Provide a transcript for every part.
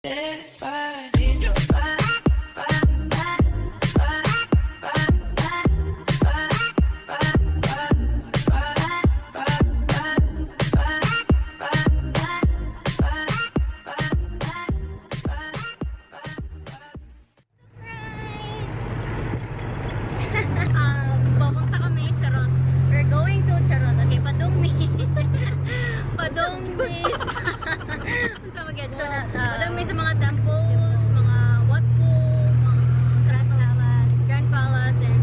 Despacito. Pa, pa, pa, pa, pa, pa, pa, pa, pa, pa, pa, pa, pa, pa, pa, pa, pa, pa, pa, pa. Pupunta kami, charot. We're going to charot. Okay, padung mi. Padung mi. Unsa man gyud? So, padung mi sa mga temples, mga Wat Pho, mga Grand Palace, Grand Palace, and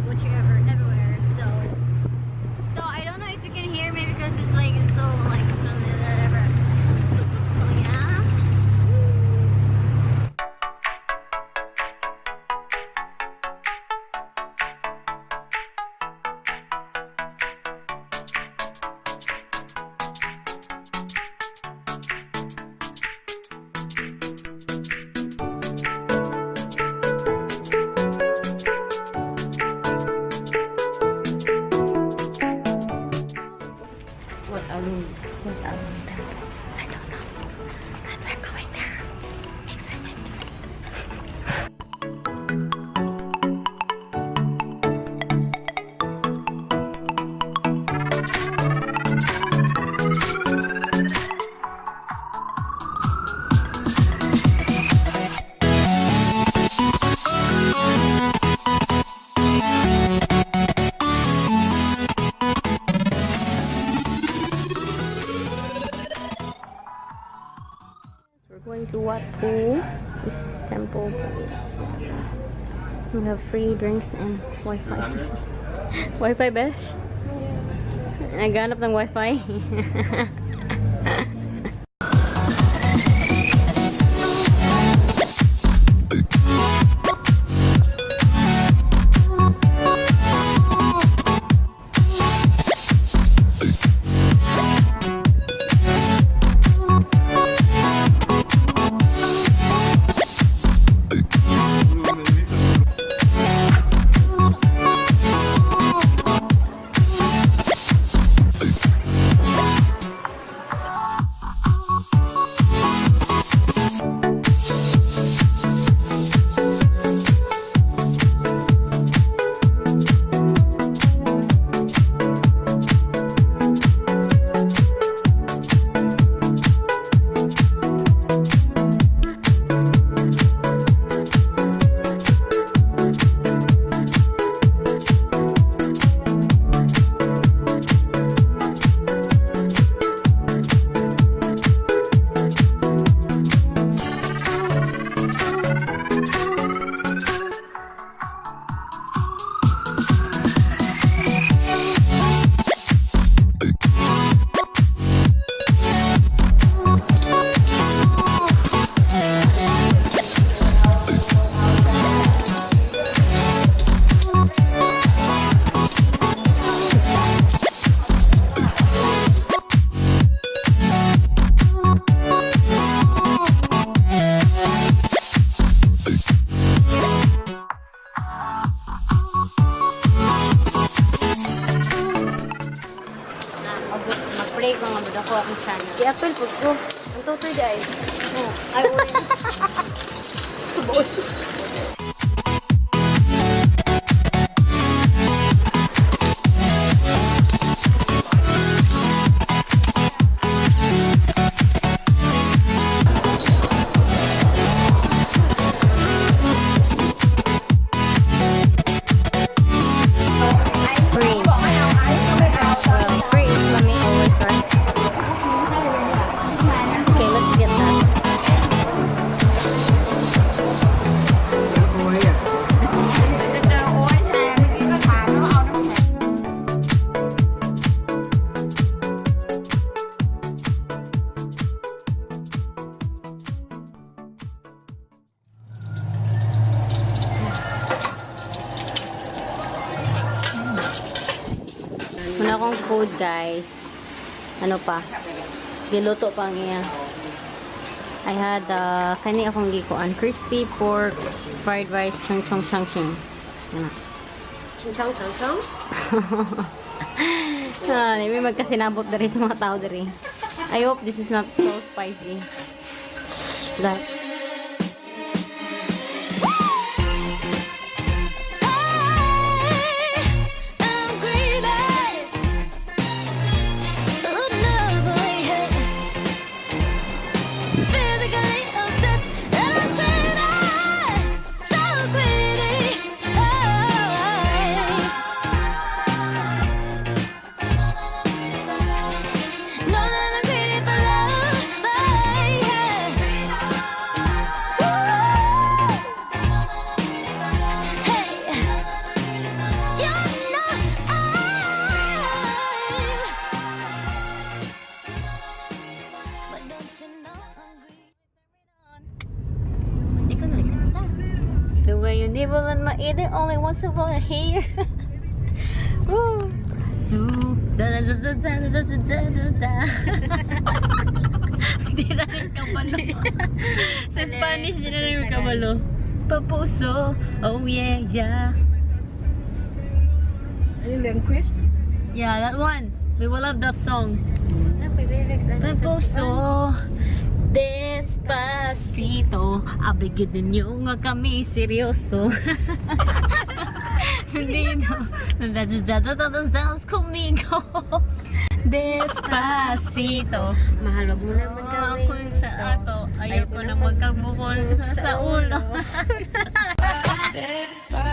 whichever, everywhere. So I don't know if you can hear me because it's like, it's so like, whatever. So yeah. What Arun? Wat Arun Temple. I don't know. But we're going there. Excited. We're going to Wat Pho, this temple place. We have free drinks and Wi-Fi. Wi-Fi, besh? Naghanap ng Wi-Fi. Mag-pray ko nga ako akong channel. I-apple po ko. Ang tutoy di ay. Oh, I will. Free. Well, free is lami always, right? Okay, let's get that. Muna akong food, guys. Ano pa? Giluto pa ang iya. I had, kani akong gikuan. Crispy pork fried rice chang chong chang ching. Ano? Ching chang chang chang. Ah, may magkasinabot diri sa mga tao diri. I hope this is not so spicy. That. Nibble in my ear, the only ones who wanna hear. Woo. Two, da da da da da da da da da. Di na rin kabalo. Sa Spanish, di na rin kabalo. Papuso, oh yeah. Ano language? Yeah, that one. We will love that song. Ano pa lyrics? Ano sa Papuso, despacito. Abigid ninyo nga kami seryoso. Hindi no. Dance conmigo. Despacito. Mahal, wag mo naman Oh, gawin. ako sa ato. Ayaw ko na magkabukol sa ulo. Despacito.